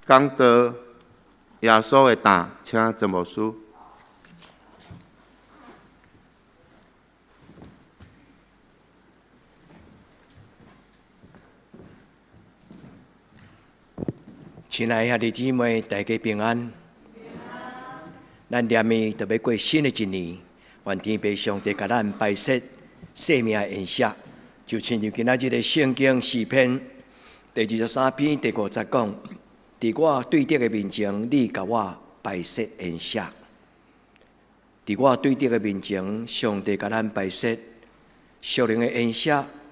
講道耶穌的擔，請曾牧師。親愛兄弟姊妹，大家平安。咱連綿就欲過新的一年，願天父上帝共咱擺設生命的筵席，就親像今仔日的聖經詩篇第23篇第五節講：佇我對敵的面前，你共我擺設筵席；佇我對敵的面前，上帝共咱擺設屬靈的筵席、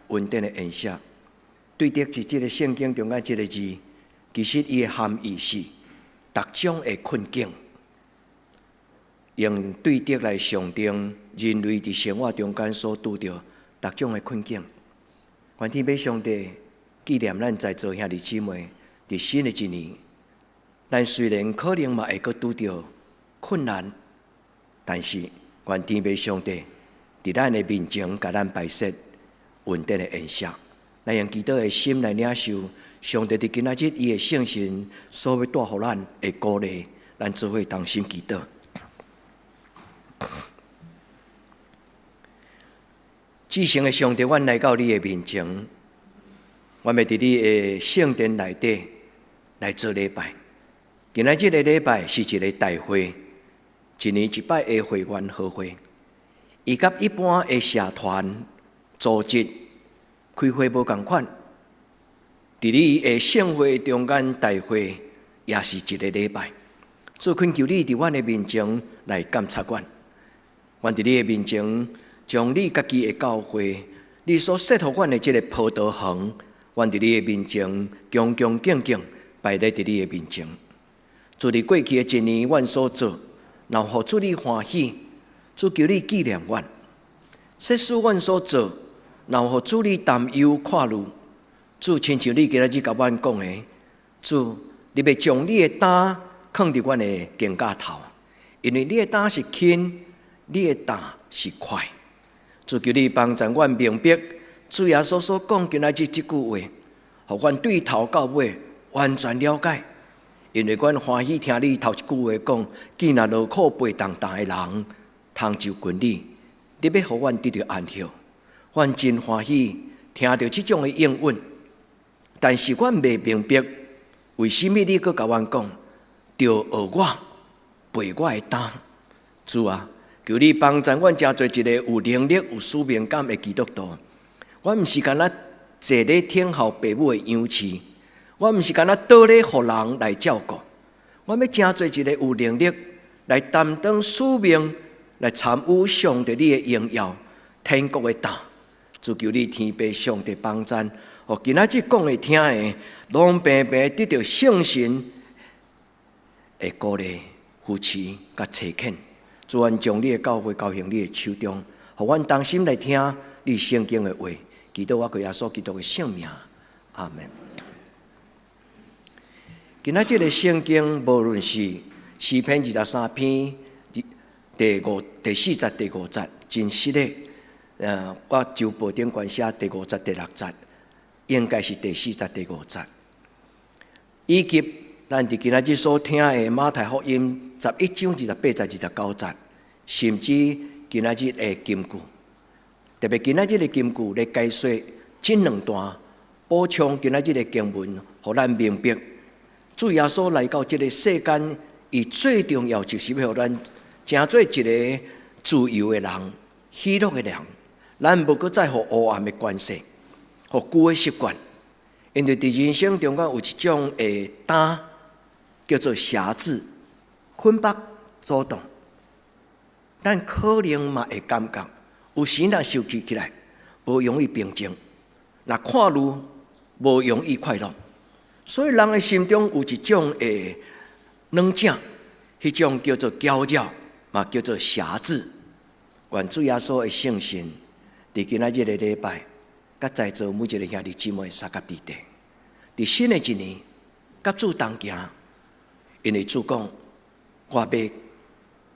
恩典的筵席。對敵佇這个聖經中間這个字，其實伊的含義是逐種的困境，用對敵來象徵人類佇生活中間所拄著逐種的困境。願天父上帝紀念咱在座兄弟姊妹，佇新的一年，咱雖然可能嘛會閣拄著困難，但是願天父上帝佇咱的面前，共咱擺設恩典的筵席。咱用祈禱的心來領受上帝佇今仔日伊的聖神所欲帶予咱的鼓勵，咱做伙同心祈禱。至聖的上帝，阮來到你的面前，阮欲佇你的聖殿內底來做禮拜。今仔這个禮拜是一个大會，一年一擺的會員和會，伊佮一般的社團組織開會無仝款。佇你的聖會中間大會也是一个禮拜。主懇求你佇阮的面前來監察阮，阮佇你的面前將你家己的教會，你所設予阮的這个葡萄園，阮佇你的面前恭恭敬敬擺咧佇你的面前。主佇過去的一年，阮所做，若予主你歡喜，主求你紀念阮。說使阮所做，若予主你擔憂看慮，主親像你今仔日共阮講的，主，你欲將你的擔囥佇阮的肩胛頭，因為你的擔是輕，你的擔是快。主求你幫助阮明白主耶穌所講今仔日這句話，予阮對頭到尾完全了解。因為阮歡喜聽你頭一句話講，見若勞苦背重擔的人，通就近你，你欲予阮得著安息。阮真歡喜聽著這種的應允，但是阮袂明白為啥物你閣共阮講，著學我背我的擔。主啊，求你幫助阮成做一个有能力、有使命感的基督徒。阮毋是干焦坐咧聽候父母的養飼，阮毋是干焦倒咧予人來照顧。阮欲成做一个有能力來擔當使命、來參與上帝你的榮耀、天國的擔。主求你天父上帝幫贊，予今仔日講的聽的，攏平平得著聖神的鼓勵、扶持佮差遣。主，阮將你的教誨交予你的手中，予阮同心來聽你聖經的話。祈禱我靠耶穌基督的聖名，阿們。今仔這个聖經，無論是詩篇23篇第五、第四節、第五節，真實的。我就報頂懸寫第五節、第六節，應該是第四節、第五節。以及咱佇今仔日所聽的馬太福音11章28節、29節，甚至今仔日的金句，特別今仔日的金句來解說這兩段，補充今仔日的經文，予咱明白，主耶穌來到這个世間，伊最重要就是欲予咱成做一个自由的人、喜樂的人。咱無閣再予黑暗的權勢，予舊的習慣，因為佇人生中間有一種的擔，叫做轄制、捆綁、阻擋。咱可能嘛會感覺，有時若生氣起來，無容易平靜；若看怒，無容易快樂。所以人的心中有一種的軟正，彼種叫做攪擾，嘛叫做轄制。願主耶穌的聖神，佇今仔日的禮拜，佮在座每一个兄弟姊妹相佮弟弟，佇新的一年，佮主同行，因為主講，我欲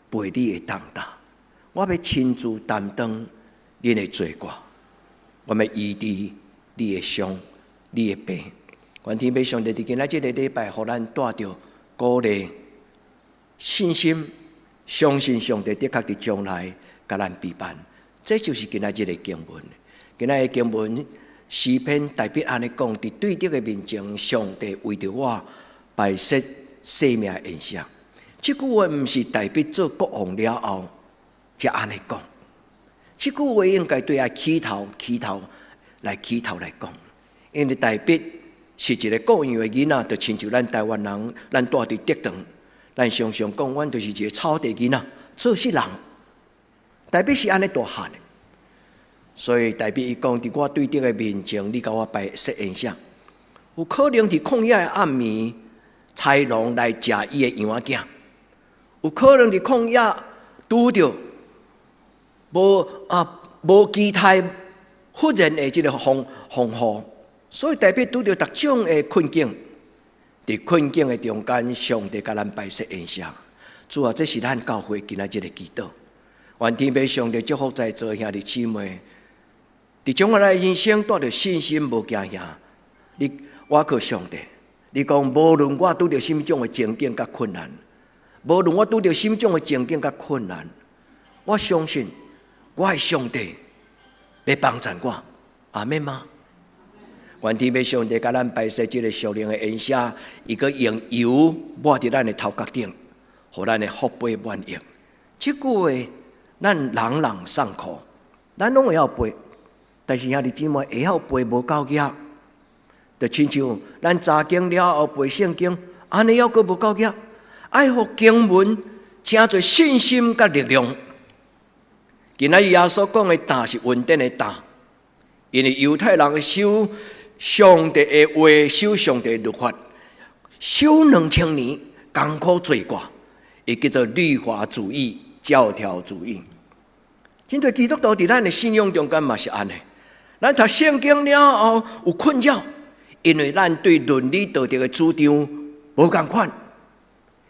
背你的重擔，我欲親自擔當恁的罪過，我欲醫治你的傷、你的病。願天父上帝佇今仔這个禮拜，予咱帶著鼓勵、信心，相信上帝的確佇將來共咱備辦。這就是今仔這个經文。今仔的經文詩篇大衛按呢講，佇對敵的面前，上帝為著我擺設性命筵席。這句話毋是大衛做國王了後才按呢講。這句話應該對愛起頭、起頭來起頭來講，因為大衛是一個顧養的囡仔，就親像咱台灣人，咱蹛佇竹塘，咱常常講，阮就是一個草地囡仔，做穡人。大衛是按呢大漢的，所以大衛伊講，佇我對敵的面前，你共我擺設宴席，有可能佇曠野的暗暝，豺狼來食伊的羊仔囝，有可能佇曠野拄著無啊無期待忽然的這个風風雨，所以大衛拄著逐種的困境，佇困境的中間，上帝共咱擺設宴席。主啊，這是咱教會今仔日的祈禱。願天父上帝祝福在座兄弟姊妹，佇將來的人生帶著信心無驚嚇。你倚靠上帝，你講無論我拄著啥物種的情境佮困難，無論我拄著啥物種的情境佮困難，我相信我的上帝欲幫贊我。阿們嗎？願天父上帝共咱擺設這个屬靈的宴席，伊閣用油抹佇咱的頭殼頂，予咱的福杯滿溢。這句話咱朗朗上口，咱攏會曉背，但是兄弟姊妹會曉背無夠額，就親像咱查經了後背聖經，按呢猶閣無夠額，愛予經文成做信心佮力量。今仔日耶穌講的擔是恩典的擔，因為猶太人守上帝的話，守上帝的律法，守2000年，艱苦做過，伊叫做律法主義、教條主義。針對基督徒佇咱的信仰中間嘛是按呢，咱讀聖經了後有困擾，因為咱對倫理道德的主張無仝款。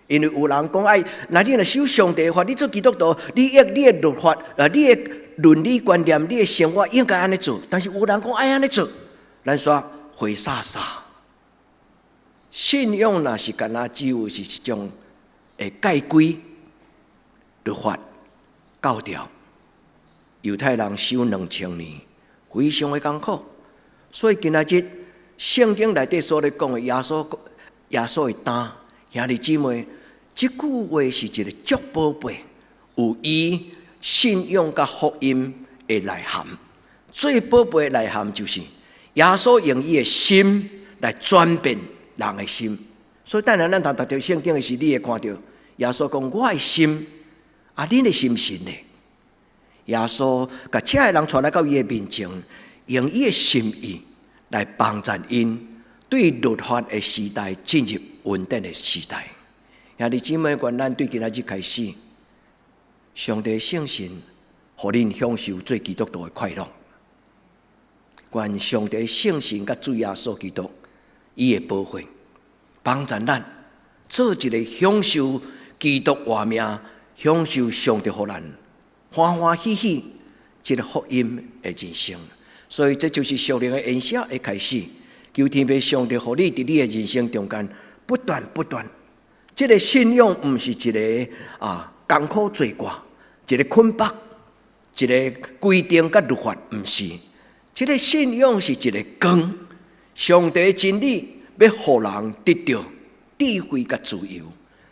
因為有人講愛，若你若守上帝的法，你做基督徒，你的律法啊，你的倫理觀念，你的生活應該按呢做。但是有人講愛按呢做，咱煞灰沙沙。信仰若是干焦只有是一種的戒規、律法、教條。猶太人守2000年，非常的艱苦。所以今仔日聖經內底所咧講的耶穌的擔，兄弟姊妹，這句話是一個足寶貝，有伊信仰佮福音的內涵。最寶貝的內涵就是耶穌用伊的心來轉變人的心。所以等下咱讀讀著聖經的時，你會看著耶穌講：我的心，啊，恁的心是呢？耶穌共這个人帶來到伊的面前，用伊的心意來幫助𪜶，對律法的時代進入恩典的時代。兄弟姊妹，願咱對今仔日開始，上帝聖神，予恁享受做基督徒的快樂。願上帝聖神佮主耶穌基督，伊的寶血，幫助咱做一个享受基督活命、享受上帝予咱歡歡喜喜這个福音的人生。所以這就是屬靈的宴席的開始。求天父上帝予你佇你的人生中間不斷不斷，這个信仰毋是一个啊艱苦做過，一个捆綁，一个規定佮律法，毋是。這个信仰是一个光，上帝真理欲予人得著智慧佮自由。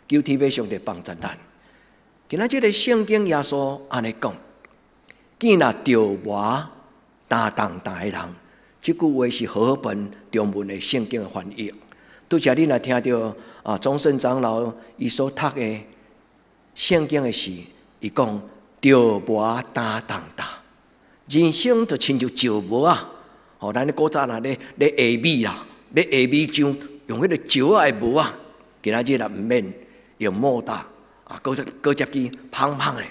求天父上帝幫助咱。今仔這个聖經耶穌按呢講，見若著磨擔重擔的人，這句話是和合本中文的聖經的翻譯。拄才你若聽著啊，宗聖長老伊所讀的聖經的時，伊講著磨擔重擔，人生就親像石磨仔！吼，咱咧古早若咧咧下米啦，欲下米漿用彼個石仔的磨仔，今仔日也毋免用莫打啊，割接機砰砰的，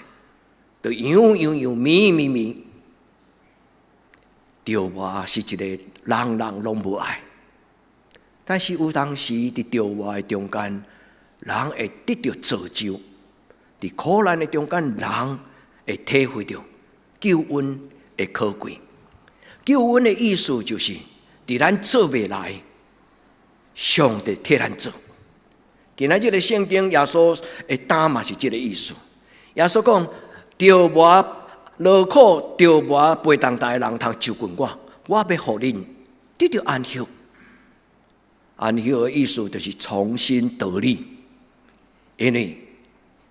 就揚揚揚，暝暝暝。著磨是一個人人攏無愛，但是有當時佇著磨的中間，人會得著造就；佇苦難的中間，人會體會著救恩的可貴。救恩的意思就是，佇咱做袂來、上帝替咱做。今仔日的聖經耶穌的擔嘛是這个意思。耶穌講：著磨勞苦、著磨背重擔的人，通就近我，我欲予恁得著安息。安息的意思就是重新得力，因為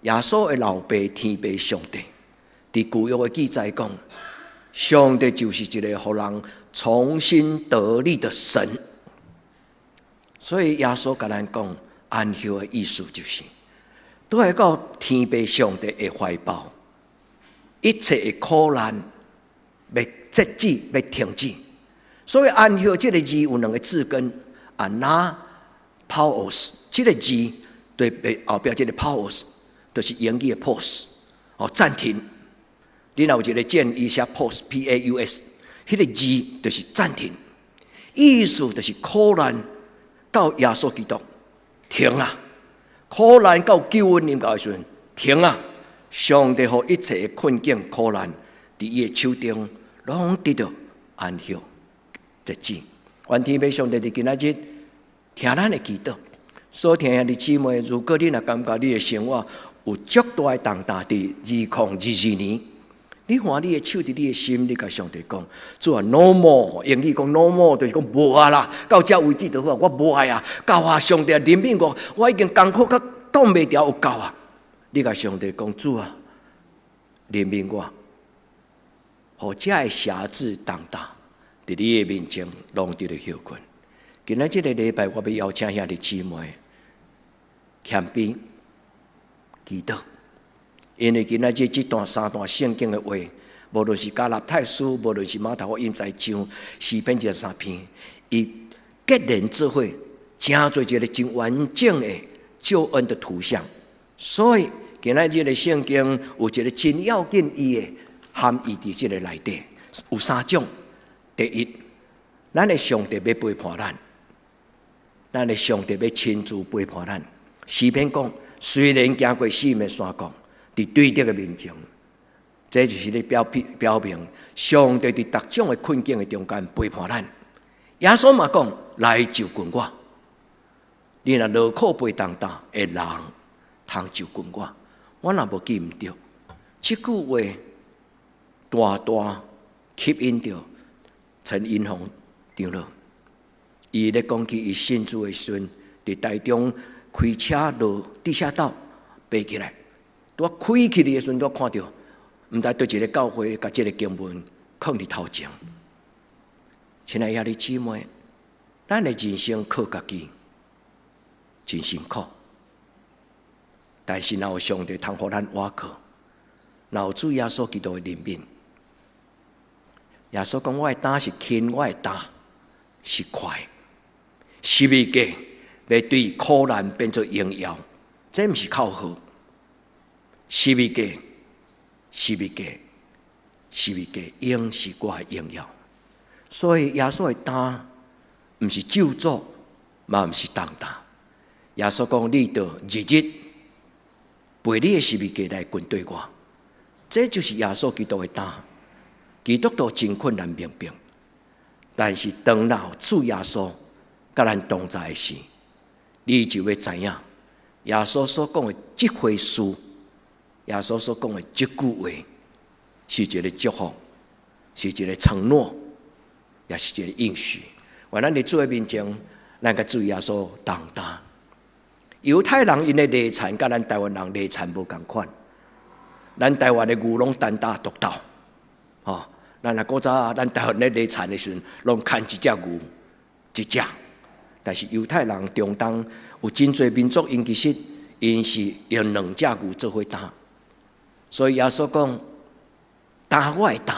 耶穌的老爸天父上帝，佇舊約的記載講，上帝就是一個予人重新得力的神。所以耶穌共咱講，安息的意思就是，倒來到天父上帝的懷抱，一切的苦難欲截止，欲停止。所以安息這个字有兩个字根，anapausis 這个字對後壁這个 pausis，就是英語的 pause，哦，暫停。你若有一个鍵，伊寫 pause，P A U S，彼个字就是暫停，意思就是苦難到耶穌基督停啊，苦難到救恩臨到的時陣停啊，上帝予一切的困境苦難，佇伊的手中攏得著安息截止。願天父上帝佇今仔日聽咱的祈禱，所聽兄弟姊妹，如果你若感覺你的生活有足大的重擔，佇2022年，你看你的手佇你的心，你共上帝講：主啊，no more，英語講 no more，就是講無啊啦，到這為止就好，我無愛啊，夠啊，上帝啊，憐憫我，我已經艱苦甲擋袂牢，有夠啊！你共上帝講：主啊，憐憫我，予這个轄制重擔，佇你的面前攏得著歇睏。今仔這个禮拜，我欲邀請兄弟姊妹謙卑祈禱。因為今仔日這段三段聖經的話，無論是加拉太書，無論是馬太福音十一章、詩篇23篇，伊結連做伙，成做一个真完整的救恩的圖像。所以今仔日的聖經有一个真要緊伊的含義佇這个內底，有三種。第一，咱的上帝欲陪伴咱，咱的上帝欲親自陪伴咱。詩篇講，雖然行過死蔭的山谷，佇對敵的面前，這就是咧表明上帝佇逐種的困境的中間陪伴咱。耶穌嘛講，來就近我，你若勞苦背重擔的人，通就近我。我若無記毋著，這句話大大吸引著陳英洪長老。伊咧講起伊信主的時陣，佇台中開車落地下道，爬起來。拄仔開起來的時陣，拄仔看著，毋知佗一个教會，共這个經文囥佇頭前。親愛兄弟姊妹，咱的人生靠家己真辛苦，但是若有上帝通予咱倚靠，若有主耶穌基督的憐憫，耶穌講我的擔是輕，我的擔是快，十字架欲對苦難變做榮耀，這毋是口號。十字架，十字架，十字架，應是我的榮耀。所以耶穌的擔，毋是咒詛，嘛毋是重擔。耶穌講：你著日日背你的十字架來跟隨我。這就是耶穌基督的擔。基督徒真困難明白，但是當若有主耶穌佮咱同在的時，你就欲知影耶穌所講的這回事，耶穌所講的這句話，是一个祝福，是一个承諾，也是一个應許。願咱佇主的面前，咱共主耶穌同擔。猶太人𪜶的犁田，佮咱台灣人犁田無仝款。咱台灣的牛攏單打獨鬥，吼！咱若古早咱台灣咧犁田的時陣，攏牽一隻牛，一隻。但是猶太人中東有真濟民族，𪜶其實𪜶是用兩隻牛做伙擔。所以耶穌講，擔我的擔，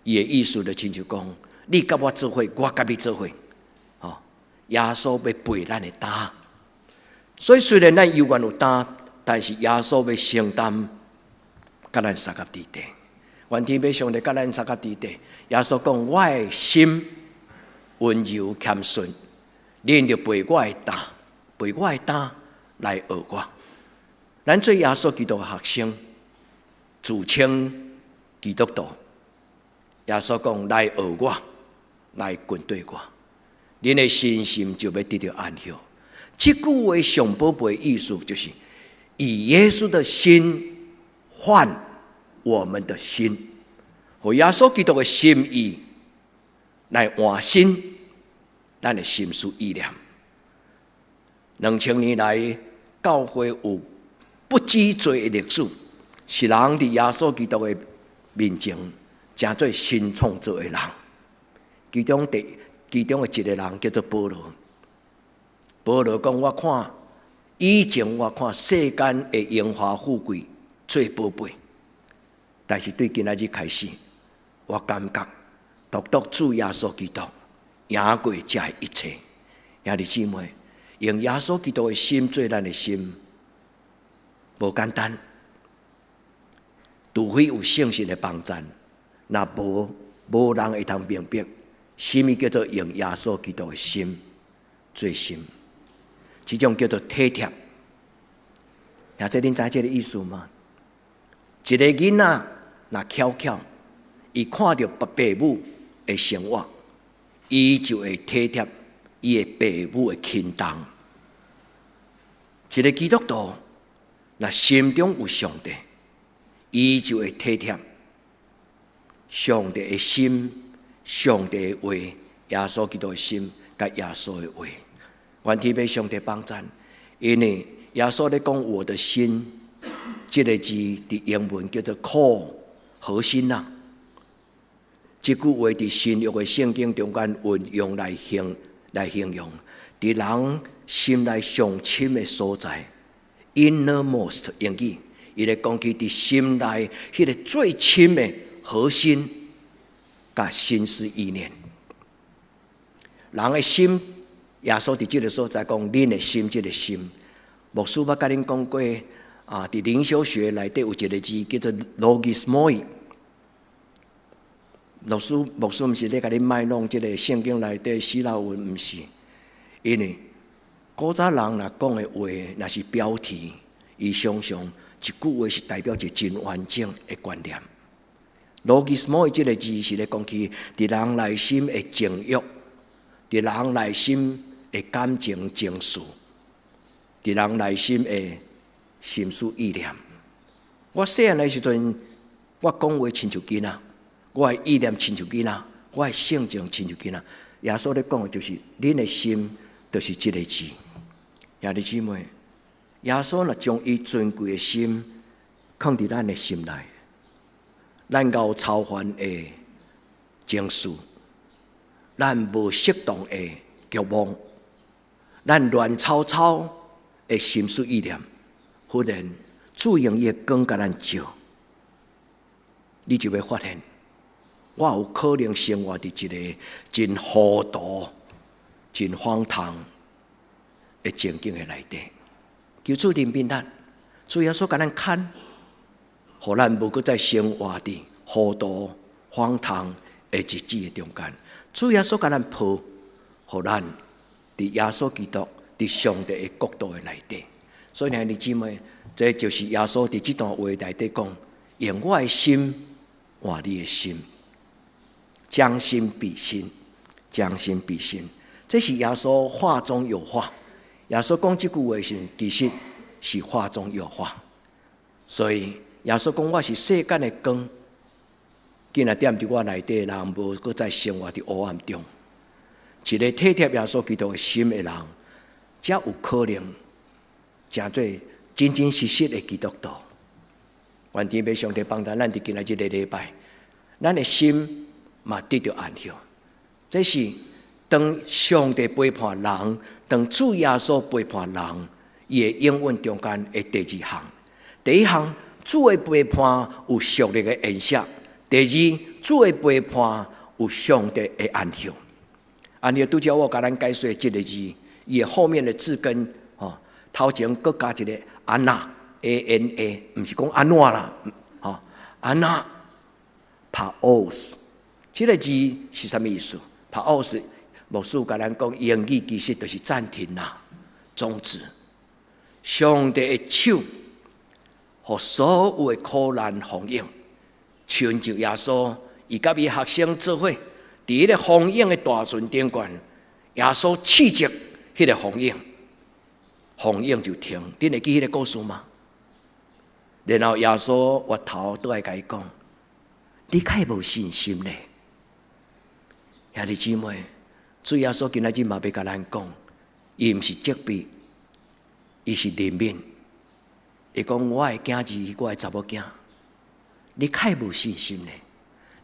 伊的意思就親像講，你佮我做伙，我佮你做伙，吼！耶穌欲背咱的擔。所以雖然咱猶原有擔，但是耶穌欲承擔，佮咱相佮佇底。願天父上帝佮咱相佮佇底。耶穌講：我的心溫柔謙遜，恁著背我的擔，背我的擔來學我。咱做耶穌基督的學生，自稱基督徒。耶穌講：來學我，來跟隨我。恁的身心就欲得著安息。這句話上寶貝意思就是，以耶穌的心換我們的心，予耶穌基督的心意來換新咱的心思意念。2000年來，教會有不止濟的歷史，是人佇耶穌基督的面前，成做新創造的人。其中的一個人叫做保羅。保羅講：我看以前我看世間的榮華富貴最寶貝，但是對今仔日開始，我感覺獨獨主耶穌基督贏過這一切。兄弟姊妹，用耶穌基督的心做咱的心，無簡單。除非有聖神的幫贊，若無，無人會通明白，啥物叫做用耶穌基督的心做心，這種叫做體貼。兄弟，恁知這个意思嗎？一个囡仔若巧巧，伊看著爸母的生活，伊就會體貼伊的爸母的輕重。一个基督徒若心中有上帝，伊就會體貼上帝的心、上帝的話、耶穌基督的心，佮耶穌的話。願天父上帝幫贊，因為耶穌咧講我的心，這个字佇英文叫做 core 核心呐。這句話佇新約的聖經中間運用來形容，佇人心內上深的所在，innermost 英語，伊咧講起佇心內彼个最深的核心，佮心思意念。人的心，耶穌佇這个所在講，恁的心，這个心。牧師捌共恁講過，啊，佇靈修學內底有一个字叫做 logismoi。牧師毋是咧共恁賣弄這个聖經內底希臘文，毋是，因為古早人若講的話，若是標題，伊常常一句話是代表一個真完整的觀念。logismoi 這个字是咧講起佇人內心的情欲，佇人內心的感情情緒，佇人內心的心思意念。我細漢的時陣，我講話親像囡仔，我的意念親像囡仔，我的性情親像囡仔。耶穌咧講的就是，恁的心就是這个字。兄弟姊妹，耶穌若將伊尊貴的心囥佇咱的心內，咱𠢕操煩的情緒，咱無適當的慾望，咱亂糟糟的心思意念，忽然主用伊的光共咱照，你就會發現，我有可能生活佇一个真糊塗、真荒唐的情景的內底。求主憐憫咱，主耶穌共咱牽，予咱無閣再生活佇糊塗、荒唐的日子的中間。主耶穌共咱抱，予咱佇耶穌基督、佇上帝的國度的內底。所以，兄弟姊妹，這就是耶穌佇這段話內底講：用我的心換你的心，將心比心，將心比心。這是耶穌話中有話。耶穌講這句話時，其實是話中有話。所以耶穌講：我是世間的光，今仔踮佇我內底的人，無閣再生活佇黑暗中。一个體貼耶穌基督的心的人，才有可能成做真真實實的基督徒。願天父上帝幫助咱佇今仔這个禮拜，咱的心嘛得著安息。這是當上帝陪伴人，當主耶穌陪伴人，伊的應允中間的第二項。第一項，主的陪伴有屬靈的筵席；第二，主的陪伴有上帝的安息。按呢，拄才我共咱解說這个字，伊的後面的字根，吼，頭前閣加一个按那 A N A，毋是講按怎啦，吼，按那 pause，這个字是啥物意思？pause，牧師共咱講，英語其實就是暫停啦，終止。上帝的手，予所有的苦難風湧，親像耶穌，伊佮伊學生做伙，佇彼个風湧的大船頂懸，耶穌斥責彼个風湧，風湧就停。恁會記彼个故事嗎？然後耶穌回頭倒來共伊講：你較無信心咧，兄弟姊妹，主耶穌今仔日嘛欲共咱講，伊毋是責備，伊是憐憫。伊講我的囝兒，我的查某囝，你較無信心咧，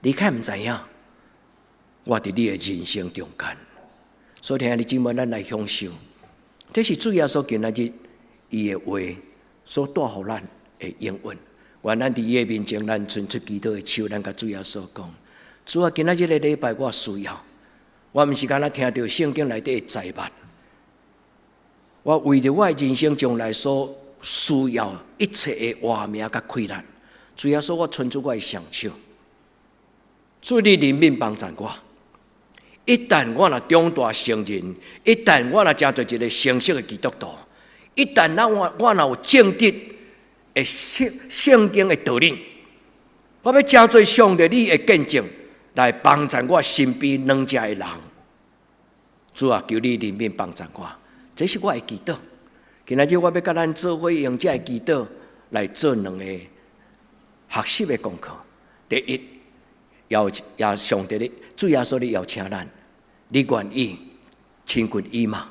你較毋知影，我佇你的人生中間。所以兄弟姊妹，咱來享受，這是主耶穌今仔日伊的話所帶予咱的應允。願咱佇伊的面前，咱伸出祈禱的手，咱共主耶穌講：主啊，今仔日个禮拜我需要，我毋是干焦聽著聖經內底的財物，我為著我的人生將來所需要一切的活命佮氣力，主耶穌，我伸出我的雙手，主你憐憫幫助我。一旦我若長大成人，一旦我若成做一个成熟的基督徒，一旦咱我若有正直的聖經的道理，我欲成做上帝你的見證，來幫助我身邊軟弱的人。主啊，求你憐憫幫助我，這是我的祈禱。今仔日我欲共咱做伙用這个祈禱來做兩個學習的功課。第一，邀邀上帝的主耶穌的邀請咱，你願意親近伊嗎？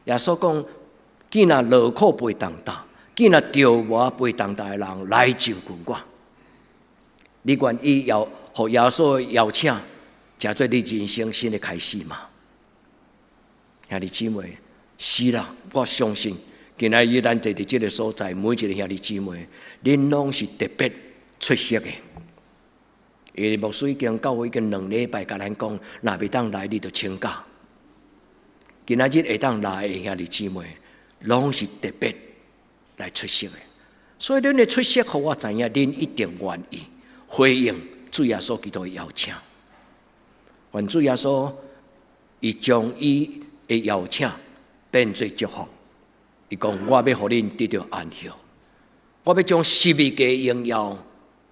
耶穌講，囝若勞苦背重擔，囝若著磨背重擔的人來就近我。你願意邀予耶穌邀請，成做你人生新的開始嗎？兄弟姊妹，是啦，我相信今仔日咱坐佇這个所在，每一个兄弟姊妹，恁攏是特別出色的。因為牧師已經教會已經兩禮拜共咱講，若袂當來，你就請假。今仔日會當來的兄弟姊妹，攏是特別來出席的。所以恁的出席，予我知影，恁一定願意回應主耶穌基督的邀請。願主耶穌伊將伊的邀請變做祝福。伊講：我欲予恁得著安息，我欲將十字架榮耀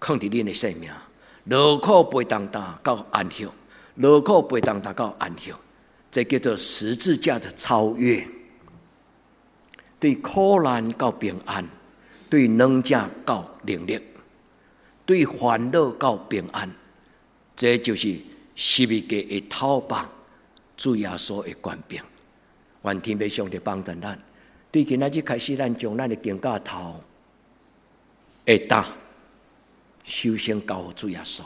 囥佇恁的生命。勞苦背重擔到安息，勞苦背重擔到安息，這叫做十字架的超越。對苦難到平安，對軟弱到能力，對煩惱到平安，這就是十字架的頭棒，主耶穌的權柄。願天父上帝幫助咱，對今仔日開始，咱將咱的肩胛頭的擔，首先交予主耶穌。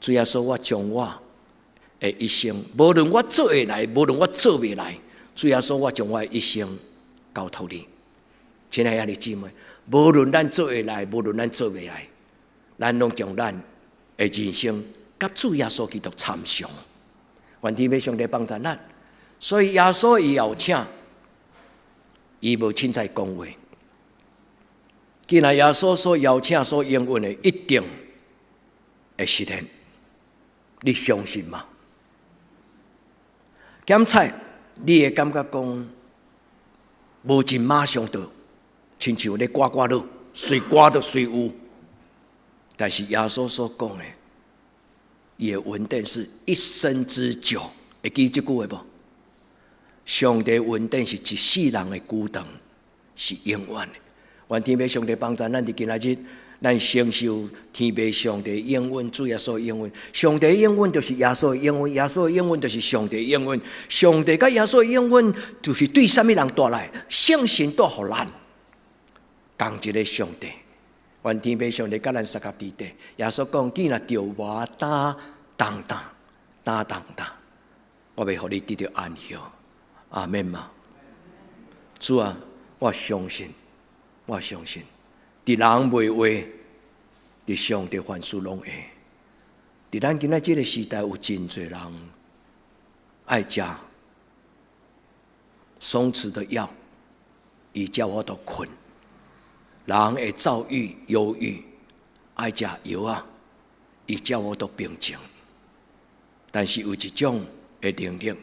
主耶穌，我將我的一生，無論我做會來，無論我做袂來，主耶穌，我將我的一生交託你。親愛的兄弟姊妹，無論咱做會來，無論咱做袂來，咱攏將咱的人生佮主耶穌基督參詳。願天父上帝幫助咱。所以耶穌伊邀請，伊無凊彩講話。既然耶穌所邀請、所應允的，一定會實現。你相信嗎？檢查你會感覺講，無真馬上就，親像咧刮刮樂，隨刮就隨有。但是耶穌所講的，伊的恩典是一生之久，會記這句話無？上帝恩典是一世人的久長，是永遠的。願天父上帝幫助咱佇今仔日，咱承受天父上帝應允，主耶穌應允。上帝應允就是耶穌應允，耶穌應允就是上帝應允。上帝佮耶穌應允，就是對啥物人帶來？聖神帶予咱，仝一个上帝。願天父上帝佮咱相佮佇底。耶穌講：囝若著磨擔重擔，擔重擔，我欲予你得著安息。阿們嗎？主啊，我相信。我相信，佇人袂話，佇上帝凡事攏會。佇咱今仔這个時代，有真濟人愛食鬆弛的藥，伊才有法度睏。人會躁鬱、憂鬱，愛食藥仔，伊才有法度平靜。但是有一種的能力，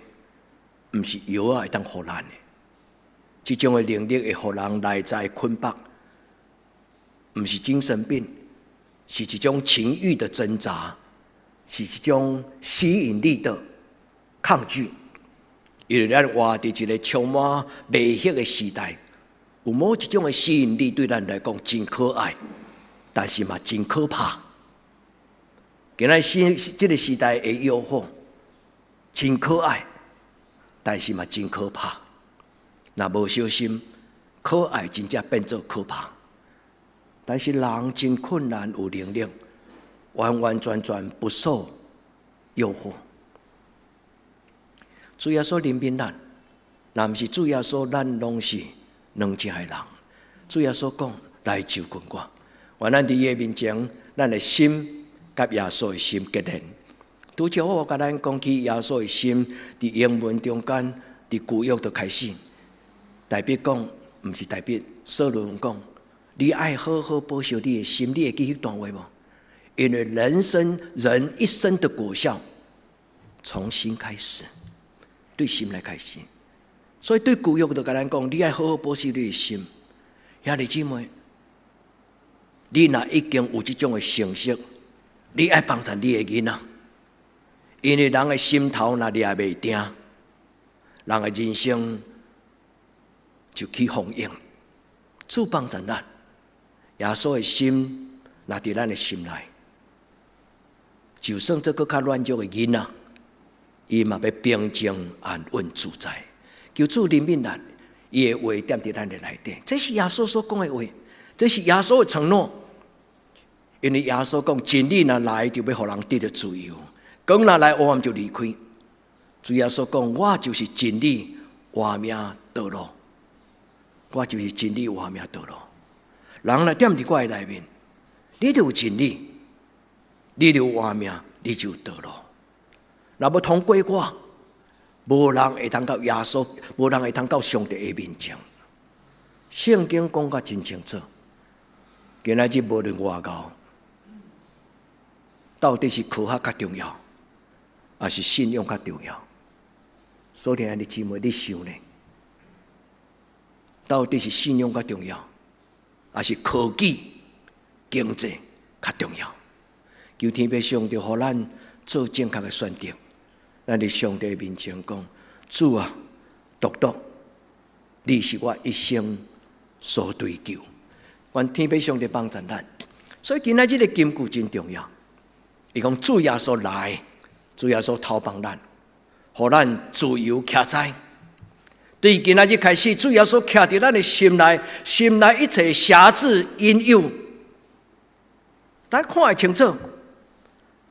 毋是藥仔會當予咱的。這種的能力會予人內在捆綁，毋是精神病，是一種情慾的掙扎，是一種吸引力的抗拒，因為咱活佇一個充滿魅惑的時代，有某一種的吸引力對咱來講真可愛，但是嘛真可怕。今仔日這個時代的誘惑真可愛，但是嘛真可怕。若無小心，可愛真正變做可怕。但是人真困難有能力完完全全不受誘惑。主耶穌憐憫咱，若毋是主耶穌，咱攏是軟正的人。主耶穌講，來就近我，願咱佇伊的面前，咱的心佮耶穌的心結連。拄則我共咱講起耶穌的心，佇英文中間，佇舊約就開始，大衛講，毋是大衛，所羅門講，你愛好好保守你的心，你會記彼段話無？因為人生人一生的果效，從心開始，對心來開始。所以對舊約就共咱講，你愛好好保守你的心。兄弟姊妹，你若已經有這種的成績，你愛幫助你的囡仔，因為人的心頭若掠袂定，人的人生就起風湧。主幫助咱，耶穌的心若佇咱的心內，就算這閣較軟弱的囡仔，伊嘛欲平靜安穩自在。求主憐憫咱，伊的話踮佇咱的內底，這是耶穌所講的話，這是耶穌的承諾。因為耶穌講真理若來，就欲予人得著自由；光若來，黑暗就離開。主耶穌講：我就是真理、活命、道路。我就是真理、活命、道路。人若踮佇我的內面，你就有真理，你就有活命，你就有道路。若無通過我，無人會通到耶穌，無人會通到上帝的面前。聖經講甲真清楚，今仔日無論偌𠢕，到底是科學較重要，抑是信仰較重要？所聽的姊妹，你想呢？到底是信仰較重要，抑是科技、經濟較重要？求天父上帝予咱做正確的選擇。咱佇上帝面前講：主啊，獨獨，你是我一生所追求。願天父上帝幫助咱。所以今仔日這個金句真重要。伊講主耶穌來，主耶穌投放咱，予咱自由徛在。對今仔日開始，主耶穌徛佇咱的心內，心內一切轄制引誘，咱看會清楚。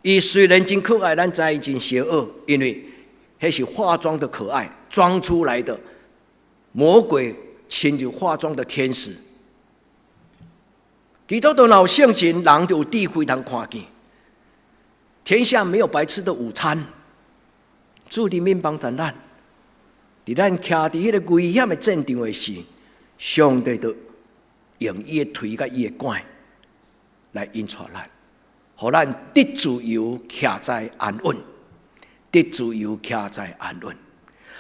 伊雖然真可愛，咱知伊真邪惡，因為彼是化妝的可愛，裝出來的魔鬼親像化妝的天使。基督徒若有性情，人就有智慧通看見。天下沒有白吃的午餐。主憐憫幫助咱，佇咱徛佇彼個危險的戰場的時，上帝就用伊的槌佮伊的竿來引帶咱，予咱得自由，徛在安穩，得自由，徛在安穩，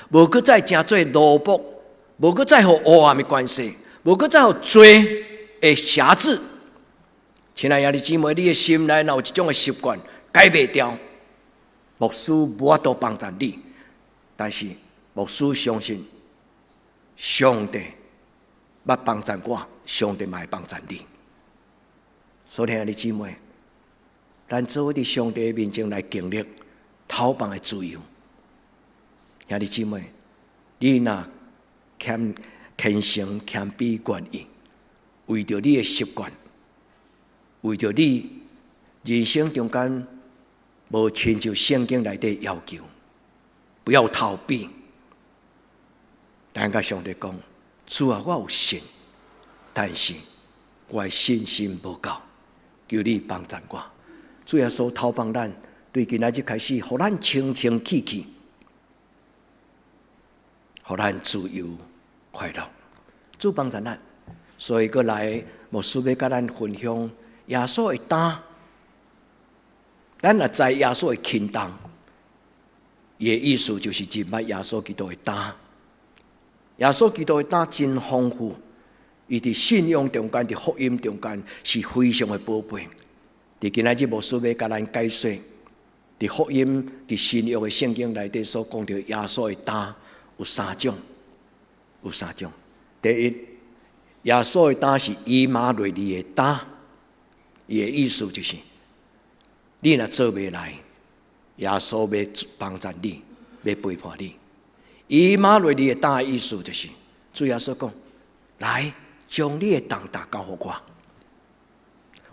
無閣再成做奴僕，無閣再予黑暗的權勢，無閣再予罪的轄制。親愛的兄弟姊妹，你的心內若有這種的習慣，改袂掉，牧師無法度幫助你，但是牧師相信上帝捌幫助我，上帝嘛會幫助你。所以兄弟姊妹，咱做伙佇上帝面前來經歷投放的自由。兄弟姊妹，你若謙虔誠謙卑願意，為著你的習慣，為著你人生中間無親像聖經內底要求，不要逃避。但共上帝講，主啊，我有信，但是我的信心無夠，求你幫助我。主耶穌投放咱，對今仔日開始，予咱清清氣氣，予咱自由快樂。主幫助咱，所以閣來牧師欲共咱分享耶穌的擔。咱若知耶穌的輕重，伊的意思就是認捌耶穌基督的擔。耶穌基督的擔真豐富，伊佇信仰中間、佇福音中間是非常的寶貝。佇今仔日牧師欲共咱解說，佇福音、佇新約的聖經內底所講著耶穌的擔有三種，有三種。第一，耶穌的擔是以馬內利的擔，伊的意思就是，你若做袂來，耶穌欲幫贊你，欲陪伴你。以馬內利的擔的意思就是，主耶穌講，來，將你的重擔交予我，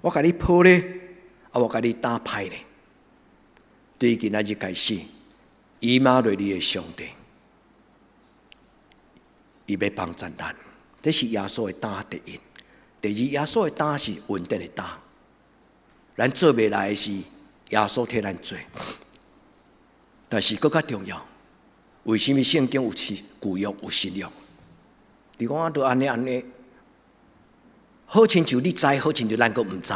我共你抱咧，啊，我共你擔歹咧。對今仔日開始，以馬內利的上帝，伊欲幫贊咱，這是耶穌的擔第一。第二，耶穌的擔是恩典的擔，咱做袂來的是耶穌替咱做。但是閣較重要，為啥物聖經有舊約有新約？你講啊，都按呢按呢，好親像你知，好親像咱閣毋知。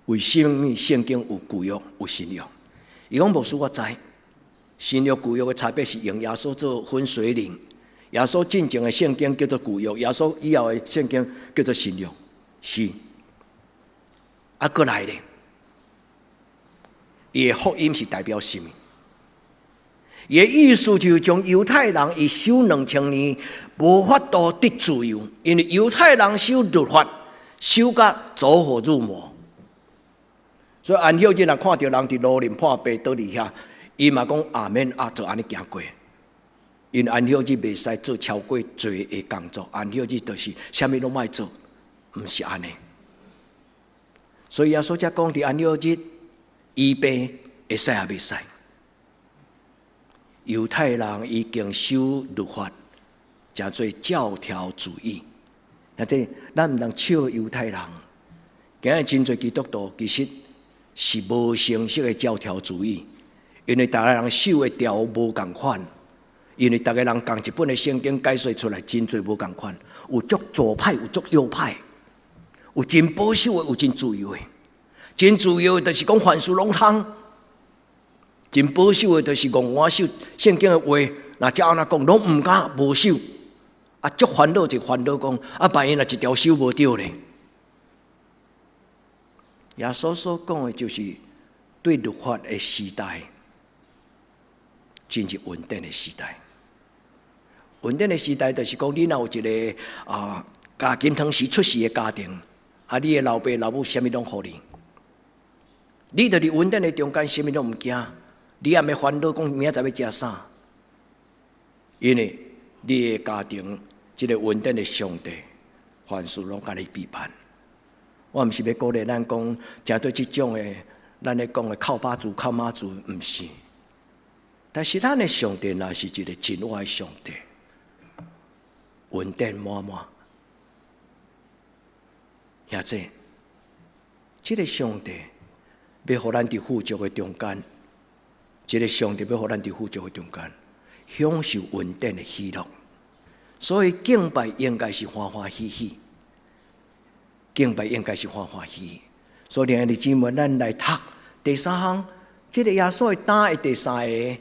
為啥物聖經有舊約有新約？伊講牧師我知，新約舊約的差別是用耶穌做分水嶺。耶穌進前的聖經叫做舊約，耶穌以後的聖經叫做新約。是，啊，閣來咧，伊的福音是代表啥物？伊的意思就是將猶太人伊守2000年無法度得自由，因為猶太人守律法守甲走火入魔，所以安息日若看著人佇路面破病倒佇遐，伊嘛講阿們啊，就按呢行過。因安息日袂使做超過濟的工作，安息日就是啥物攏莫做，毋是按呢。所以耶穌才講佇安息日醫病會使抑袂使？猶太人已經守律法，誠濟教條主義。啊，這咱毋通笑猶太人。今日真濟基督徒其實是無形式的教條主義，因為逐个人守的條無仝款，因為逐个人仝一本的聖經解說出來，真濟無仝款，有足左派，有足右派，有真保守的，有真自由的。真自由的，就是講凡事攏通；真保守的，就是戇我守聖經的話，若照按怎講，攏毋敢無守。啊，足煩惱就煩惱講，啊，萬一若一條守無著咧。耶穌所講的，就是對律法的時代，進入恩典的時代。恩典的時代就是講，你若有一個啊，家金湯匙出世的家庭，啊，你的老爸老母啥物攏予你，你就佇恩典的中間，啥物攏毋驚，你也免煩惱講明仔載欲食啥，因為你的家庭，這个恩典的上帝，凡事攏共你備辦。我毋是欲鼓勵咱講，誠對這種的，咱咧講的靠爸族、靠媽族，毋是。但是咱的上帝若是一个真活的上帝，恩典滿滿。兄弟，這个上帝欲予咱佇富足的中間，這个上帝欲予咱佇富足的中間，享受恩典的喜樂。所以敬拜應該是歡歡喜喜，敬拜應該是歡歡喜喜。所以，兄弟姊妹，咱來讀第三項，這个耶穌的擔的第三个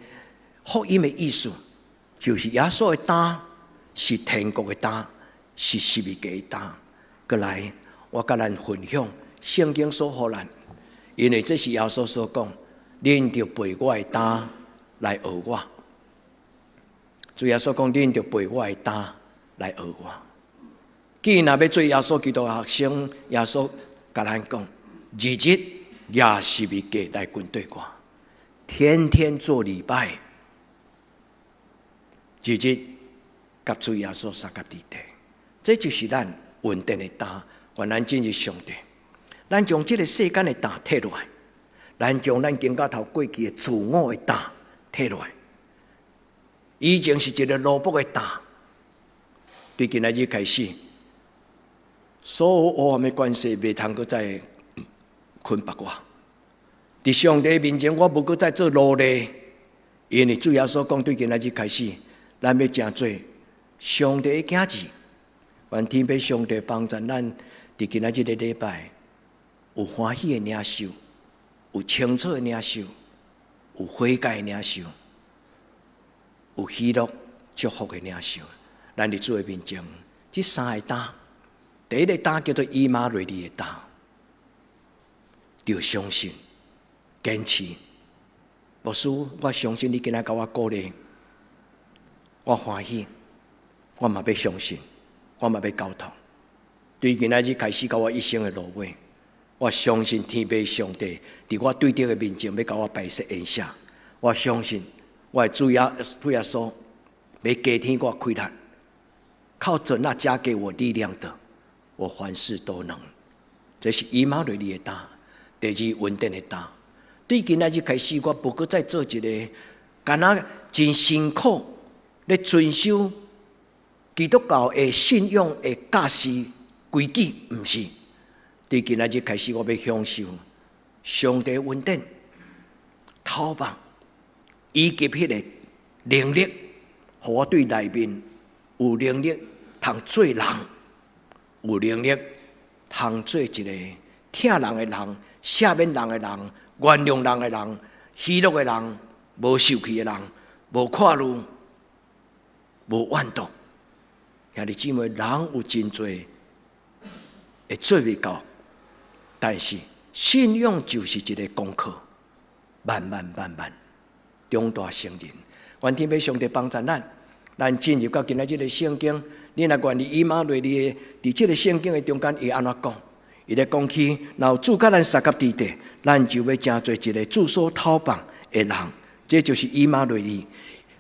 福音的意思，就是耶穌的擔是天國的擔，是十字架的擔。閣來，我共咱分享聖經所予咱，因為這是耶穌所講，恁著背我的擔來學我。主耶穌講，恁著背我的擔來學我。既然若欲做耶穌基督的學生，耶穌共咱講，日日舉十字架來跟隨我，天天做禮拜，日日佮主耶穌相佮佇底，這就是咱恩典的擔。願咱進入上帝，咱將這个世間的擔退落來，咱將咱肩胛頭過去的自我的擔退落來。以前是一个奴僕的擔，對今仔日開始，所有黑暗的關係袂通閣再捆綁我。佇上帝面前，我無閣再做奴隸，因為主耶穌講，對今仔日開始，咱欲成做上帝的囝兒。願天父上帝幫助咱，佇今仔日个禮拜有歡喜的領受，有清楚的領受，有悔改的領受，有喜樂祝福的領受。咱佇主的面前，這三个擔，第一个擔叫做以馬內利的擔，著相信、堅持，牧師，我相信你今仔共我鼓勵，我歡喜，我嘛欲相信，我嘛欲交託。對今仔日開始到我一生的落尾，我相信天父上帝佇我對著的面前欲共我擺設筵席。我相信我的主耶穌欲加添我氣力，靠著那加給我力量的，我凡事都能。這是以馬內利的擔，第二恩典的擔。對今仔日開始，我無閣再做一个敢若真辛苦咧遵守基督教的信仰的教示規矩，毋是。對今仔日開始，我欲享受上帝恩典、透望以及彼个能力，予我對內面有能力通做人，有能力通做一个疼人的人、赦免人的人、原諒人的人、喜樂的人、無受氣的人、無看慮、無怨妒。兄弟姊妹，人有真濟會做袂到，但是信仰就是一个功課，慢慢慢慢長大成人。願天父上帝幫助咱，咱進入到今仔這个聖經。你若願意以馬內利的，佇這个聖經的中間，伊按怎講？伊咧講起，若有主佮咱相佮佇地，咱就欲成做一个主所透放的人。這就是以馬內利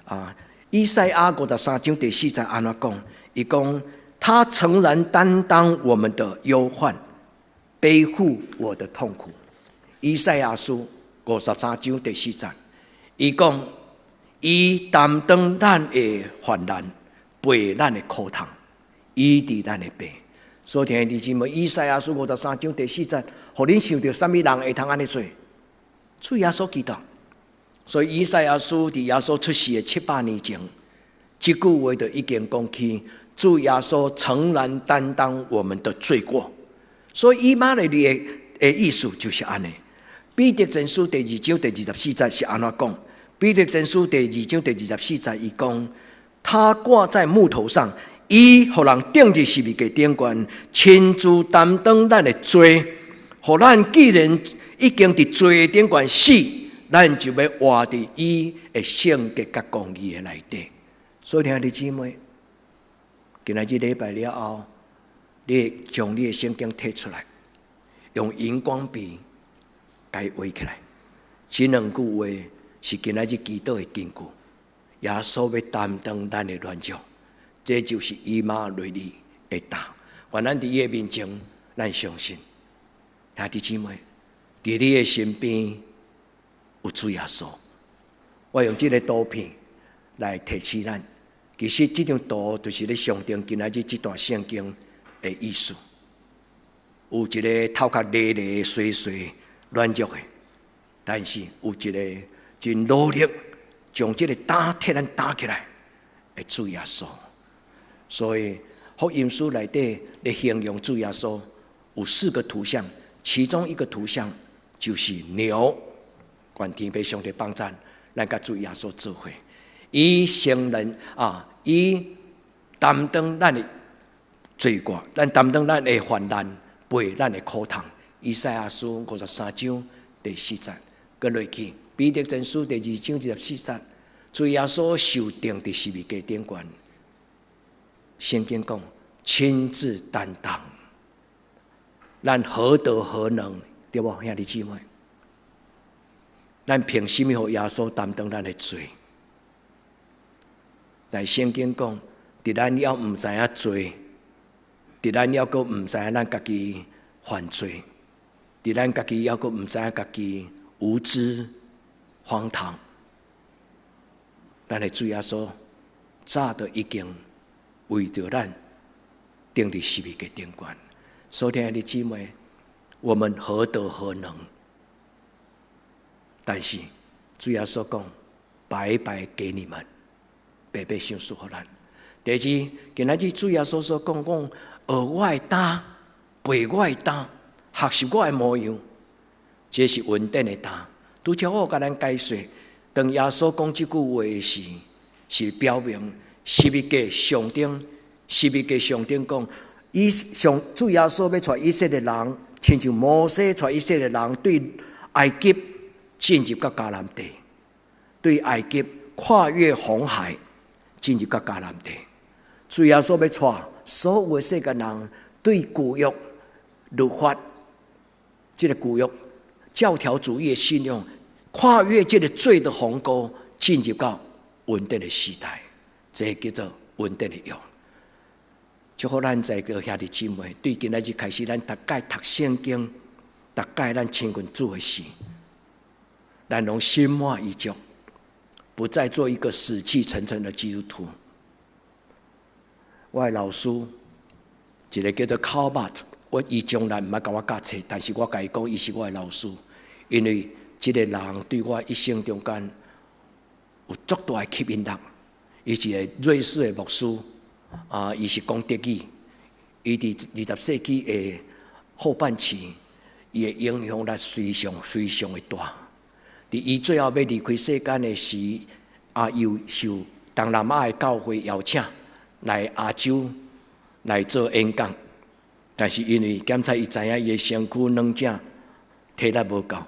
啊！以賽亞53章第4節按怎講？伊講他誠然擔當我們的憂患，背負我的痛苦。以賽亞書53章第4節，伊講伊擔當咱的患難，背咱的苦痛，醫治咱的病。所以兄弟姊妹，以賽亞書53章第4節，予恁想著啥物人會通按呢做？主耶穌基督。所以以賽亞書佇耶穌出世的700年前，這句話就已經講起，主耶穌誠然擔當我們的罪過。所以以馬內利的意思就是按呢。彼得前書第2章第24節是按怎講？彼得前書第二章第二十四節，伊講他掛在木頭上，伊予人釘佇十字架頂懸，親自擔當咱的罪，予咱既然已經佇罪頂懸死，咱就欲活佇伊的聖潔佮公義的內底。所以兄弟姊妹，今仔日禮拜了後，你將你的聖經提出來，用熒光筆共伊畫起來。這兩句話是今仔日祈禱的根據。耶穌欲擔當咱的軟弱，這就是以馬內利的擔。願咱佇伊的面前，咱相信兄弟姊妹，佇你的身邊有主耶穌。我用這个圖片來提醒咱，其實這張圖就是咧象徵今仔日這段聖經的意思。有一个頭殼犁犁細細軟弱的，但是有一个真努力將這个擔替咱擔起來的主耶穌。所以福音書內底咧形容主耶穌有四個圖像，其中一個圖像就是牛。願天父上帝幫贊，咱佮主耶穌做伙，伊承認啊，伊擔當咱的罪過，咱擔當咱的患難，背咱的苦痛。以賽亞書53章第4節，閣落去彼得前書第2章24節，主耶穌受釘佇十字架頂懸，聖經講親自擔當，咱何德何能，對無兄弟姊妹？咱憑什麼予耶穌擔當咱的罪？但聖經講，佇咱猶毋知影罪，佇咱猶閣毋知影咱家己犯罪，佇咱家己猶閣毋知影家己無知荒唐，咱的主耶穌早就已經為著咱釘佇十字架頂懸。所以兄弟姊妹，我們何德何能？但是主耶穌講，白白給你們，白白賞賜予咱。第二，今仔日主耶穌所講講，學我的擔，背我的擔，學習我的模樣，這是恩典的擔。拄才我共咱解說，當耶穌講這句話時，是表明十字架上頂，十字架上頂講，以上主耶穌欲帶以色列人，親像摩西帶以色列人對埃及進入到迦南地。對埃及跨越紅海，進入到迦南地。主耶穌欲帶所有的世界人對舊約律法，這个舊約教條主義的信仰，跨越這个罪的鴻溝，進入到恩典的時代，這叫做恩典的約。祝福咱在座兄弟姊妹，對今仔日開始，咱逐擺讀聖經，逐擺咱親近主的時，咱攏心滿意足，不再做一個死氣沉沉的基督徒。我的老師，一個叫做 Karl Barth，我伊從來毋捌共我教冊，但是我共伊講，伊是我的老師，因為這個人對我一生中間有足大的吸引力。伊是一個瑞士的牧師。啊！伊是講德語，伊佇20世紀的後半期，伊的影響力非常非常的大。佇伊最後欲離開世間的時，啊，又受東南亞的教會邀請來亞洲來做演講，但是因為檢查伊知影伊的身軀軟體體力無夠，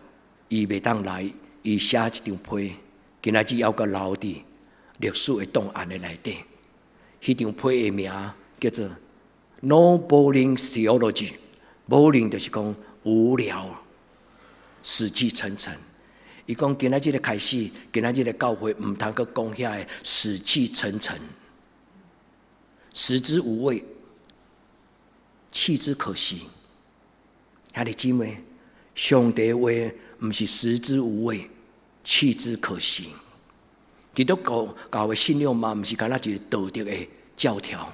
伊袂當來，伊寫一張批，今仔日猶閣留佇歷史的檔案的內底。彼張批的名叫做 “No Boring Theology”，boring 就是講無聊、死氣沉沉。伊講今仔日開始，今仔日教會毋通閣講遐个死氣沉沉、食之無味、棄之可惜。兄弟姊妹，上帝話毋是食之無味、棄之可惜。基督教教的信仰嘛，毋是干焦一個道德的教條。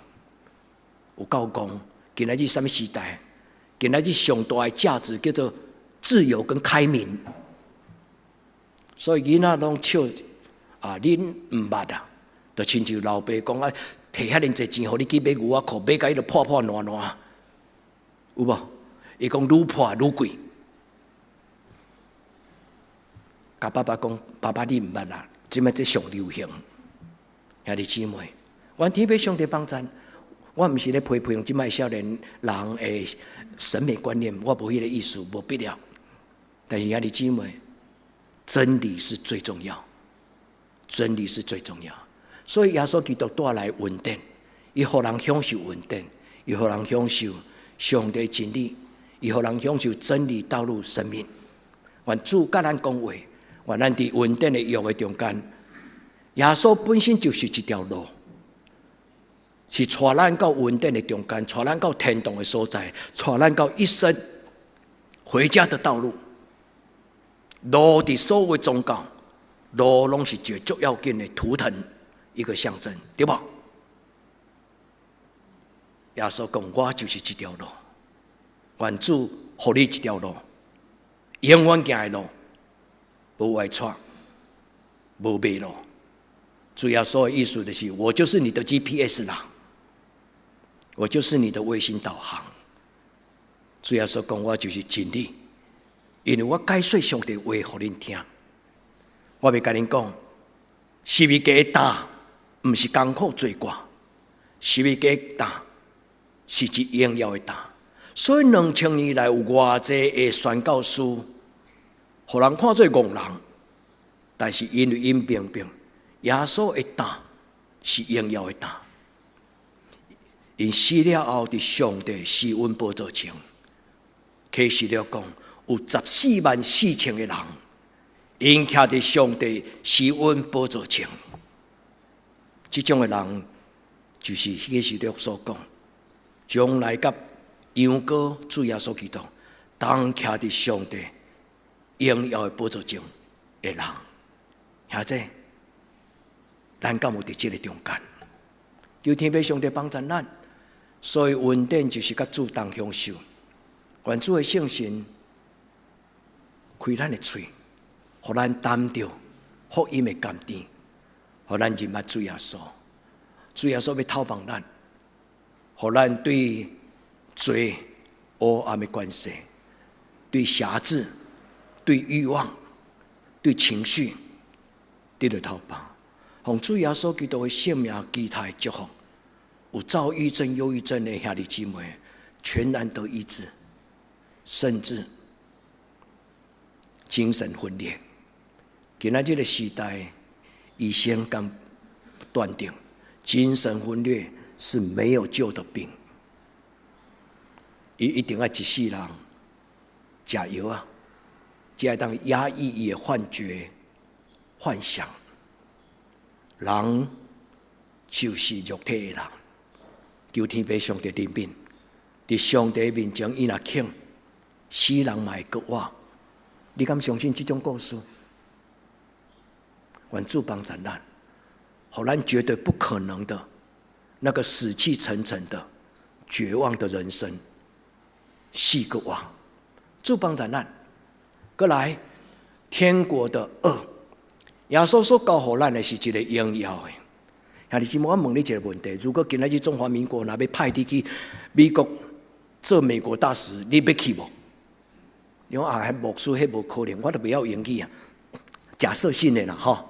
有夠講，今仔日啥物時代？今仔日上大的價值叫做自由跟開明。所以囡仔攏笑啊，恁毋捌啊，就親像老爸講啊，提遐爾濟錢，予你去買牛仔褲，買共伊就破破爛爛，有無？伊講愈破愈貴。共爸爸講，爸爸你毋捌啊？這擺這上流行，兄弟姊妹，願天父上帝幫贊。我毋是咧批評這擺少年人的審美觀念，我無彼个意思，無必要。但是兄弟姊妹，真理是最重要，真理是最重要。所以耶穌基督帶來恩典，伊予人享受恩典，伊予人享受上帝真理，伊予人享受真理、道路、生命。願主佮咱講話，願咱佇恩典的約的中間，耶穌本身就是一條路，是帶咱到恩典的中間，帶咱到天堂的所在，帶咱到一生回家的道路。路佇所有宗教，路攏是一個足要緊的圖騰，一個象徵，對無？耶穌講：我就是這條路，願主予你這條路，永遠行的路，無歪錯，無迷路。主耶穌的意思就是，我就是你的 GPS 啦，我就是你的衛星導航。主耶穌講，我就是真理，因為我解說上帝話予恁聽。我欲共恁講，十字架的擔毋是艱苦罪過，十字架的擔是一榮耀的擔。所以2000年來有偌濟的宣教師，予人看做戇人，但是因為𪜶明白耶穌的擔是榮耀的擔，𪜶死了後，佇上帝施恩寶座前，啟示錄講有14萬4千个人，𪜶徛佇上帝施恩寶座前，這種的人就是啟示錄所講，將來佮羊羔主耶穌基督同徛佇上帝榮耀的寶座前的人，兄弟，咱敢有佇這个中間？求天父上帝幫助咱，所以恩典就是佮主同享受，願主的聖神開咱的喙，予咱擔著福音的甘甜，予咱認捌主耶穌。主耶穌欲透望咱，予咱對罪黑暗的關係，對轄制、對慾望、對情緒，得著透放。奉主耶穌基督的聖名，其他的祝福，有躁鬱症、憂鬱症的兄弟姊妹，全然得醫治，甚至精神分裂。今仔這个時代，醫生敢斷定，精神分裂是沒有救的病。伊一定愛一世人食藥啊，才會當壓抑伊的幻覺、幻想。人就是肉體的人，求天父上帝憐憫，佇上帝面前，伊若肯，死人嘛會閣活。你敢相信這種故事？願主幫助咱，予咱絕對不可能的那個死氣沉沉的絕望的人生，死閣活。主幫助咱，閣來天國的軛，耶穌所交予咱的是一個榮耀的。兄弟姊妹，我問你一個問題：如果今仔日中華民國若欲派你去美國做美國大使，你欲去無？你講啊，彼牧師彼無可能，我都袂曉英語啊。假設性的啦，吼。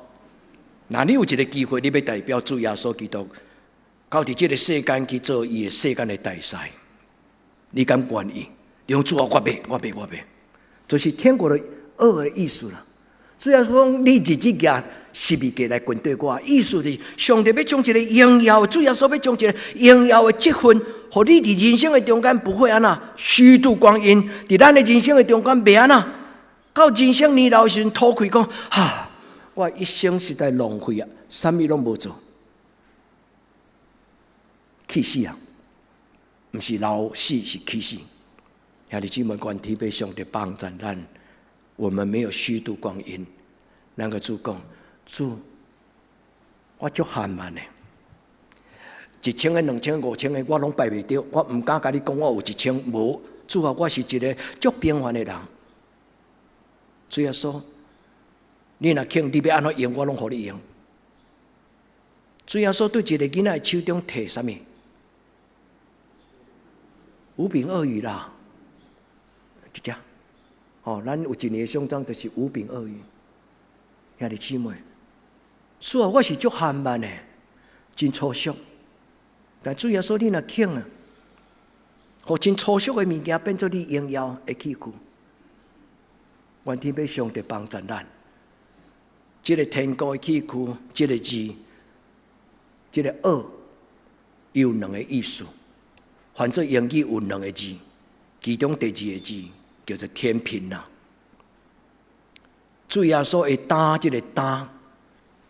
若你有一個機會，你欲代表主耶穌基督，到佇這個世間去做伊的世間的大使，你敢願意？你講主啊，我欲，我欲，我欲，就是天國的軛的意思啦。主耶穌講，你日日舉十字架來跟綴我，意思是上帝欲將一個榮耀，主耶穌欲將一個榮耀的職分，予你佇人生的中間不會按怎虛度光陰，佇咱的人生的中間袂按怎，到人生年老時陣吐氣講，哈，我一生實在浪費啊，啥物攏無做，氣死啊！毋是老死，是氣死。兄弟姊妹，願天父上帝幫助咱，我們沒有虛度光陰。咱共主講，主，我足慳慢的，1000個、2000個、5000個，我攏拜袂著，我毋敢共你講，我有一千，無。主啊，我是一個足平凡的人。主耶穌，你若肯，你欲按怎用，我攏予你用。主耶穌對一個囡仔的手中提啥物？五餅二魚啦，佇遮。哦，咱有一年的獎章就是五餅二魚。兄弟姊妹，主啊，我是足慳慢的，真粗俗。但主耶穌，你若肯啊，予真粗俗的物件變做你榮耀的器具。願天父上帝幫助咱。這個天國的器具，這個字，這個軛，有兩個意思。翻做英語有兩個字，其中第二個字叫做天平啦。主耶穌的擔，這個擔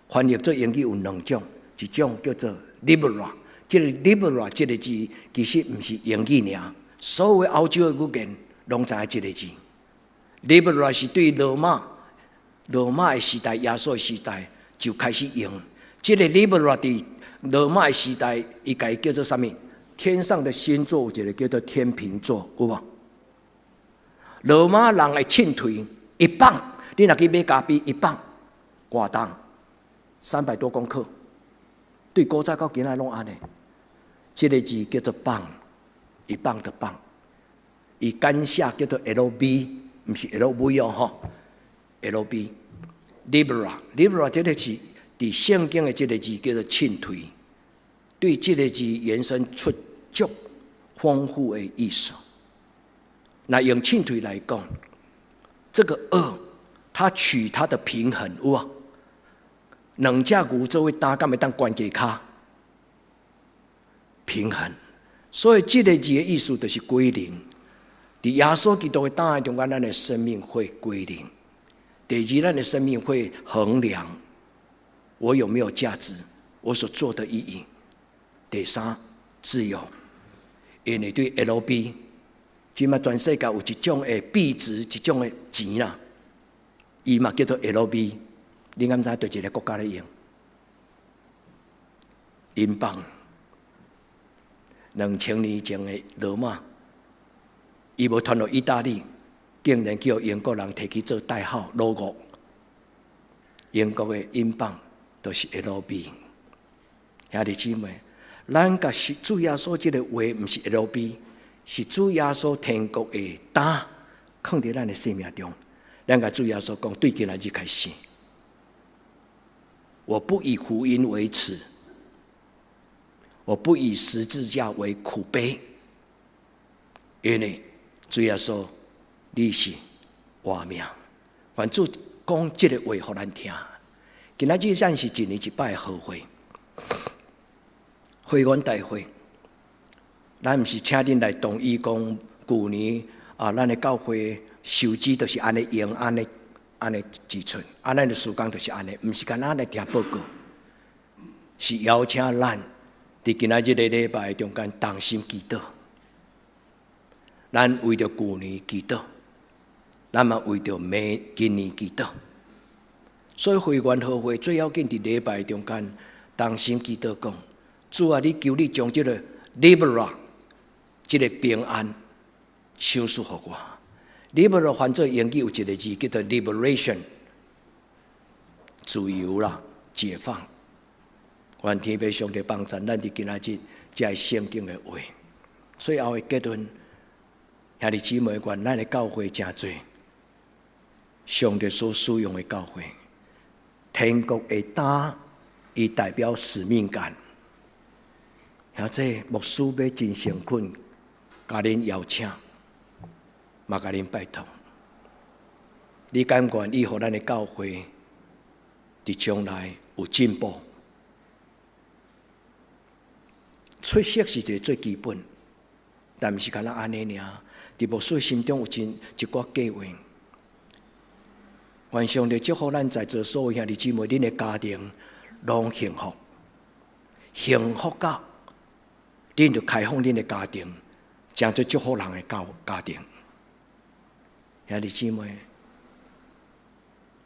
翻譯做英語有兩種，一種叫做 Libra，這個 Libra 這個字其實毋是英語爾，所有歐洲的語言攏知影這個字。Libra 是對羅馬羅馬的時代，耶穌的時代就開始用。這個 Libra 佇羅馬的時代，伊共伊叫做啥物？天上的星座有一個叫做天秤座，有無？羅馬人的秤槌一磅，你若去買咖啡一磅，偌重？300多公克。對古早到今仔攏按呢。這個字叫做磅，一磅的磅。伊簡寫叫做 LB，毋是 LV 哦，吼。LB，Libra，Libra 這個字，佇聖經的這個字叫做秤槌，對這個字延伸出足豐富的意思。那用秤槌來講，這個軛，它取它的平衡，有無？兩隻牛做伙擔，敢會當懸低跤？平衡。所以這個字的意思就是歸零。佇耶穌基督的擔的中間，咱的生命會歸零。第二，咱的生命會衡量我有沒有價值，我所做的意義。第三，自由。因為對 LB，這馬全世界有一種的幣值，一種的錢啦，伊嘛叫做 LB。你敢知佗一个國家咧用？英鎊。2000年前的羅馬，伊無傳落意大利，竟然叫英國人提去做代號 logo。英國的英鎊就是 LB。兄弟姊妹，咱共主耶穌這個話，毋是 LB，是主耶穌天國的擔，囥佇咱的生命中。咱共主耶穌講，對今仔日開始，我不以福音為恥，我不以十字架為可悲，因為主耶穌，你是活命。願主講這個話予咱聽。今仔日咱是一年一擺的會，會員大會。咱毋是請恁來同意講，舊年啊，咱的教會收支就是按呢用，按呢按呢支出，啊，咱的事工就是按呢，毋是干焦來聽報告，是邀請咱佇今仔日的禮拜中間同心祈禱。咱為著舊年祈禱，咱嘛為著明今年祈禱。所以會員和會最要緊佇禮拜中間同心祈禱，講主啊，你求你將這个 Libra 這个平安賞賜予我。Libra 翻做英語有一个字叫做 liberation，自由啦，解放。願天父上帝幫贊咱佇今仔日這聖經的話。最後的結論，兄弟姊妹，願咱的教會成做上帝所使用的教會。天國的擔，伊代表使命感。兄弟，牧師欲真誠懇，共恁邀請，嘛共恁拜託。你甘願意予咱的教會佇將來有進步？出席是一个最基本，但毋是干焦按呢爾。佇牧師心中有真一寡計劃。願上帝祝福咱在座所有兄弟姊妹，恁的家庭攏幸福，幸福到恁就開放恁的家庭，成做祝福人的家家庭。兄弟姊妹，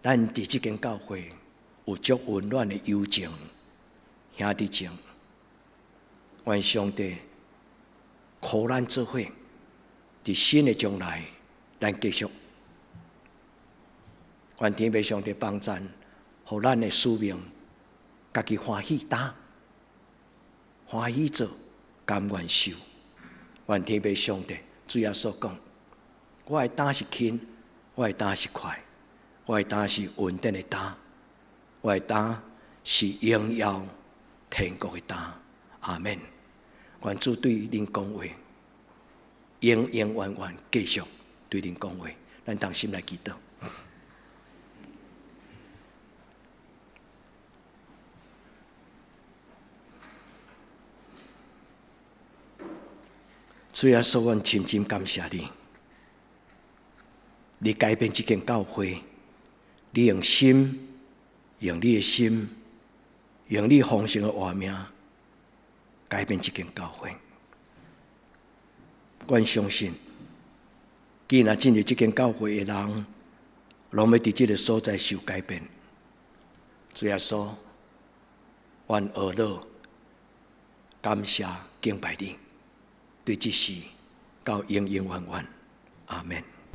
咱佇這間教會有足溫暖的友情、兄弟情。願上帝予咱做伙，佇新的將來，咱繼續。願天父上帝幫贊，予咱的使命，家己歡喜擔，歡喜做，甘願受。願天父上帝，主耶穌講：我的擔是輕，我的擔是快，我的擔是恩典的擔，我的擔是榮耀天國的擔。阿們。願主對恁講話，永永遠遠繼續對恁講話。咱同心來祈禱。主耶穌，阮深深感謝你，你改變這間教會，你用心，用你的心，用你豐盛的活命，改變這間教會。阮相信，既然進入這間教會的人，攏欲佇這个所在受改變。主耶穌，阮學樂感謝敬拜你，對這時到永永遠遠，阿們。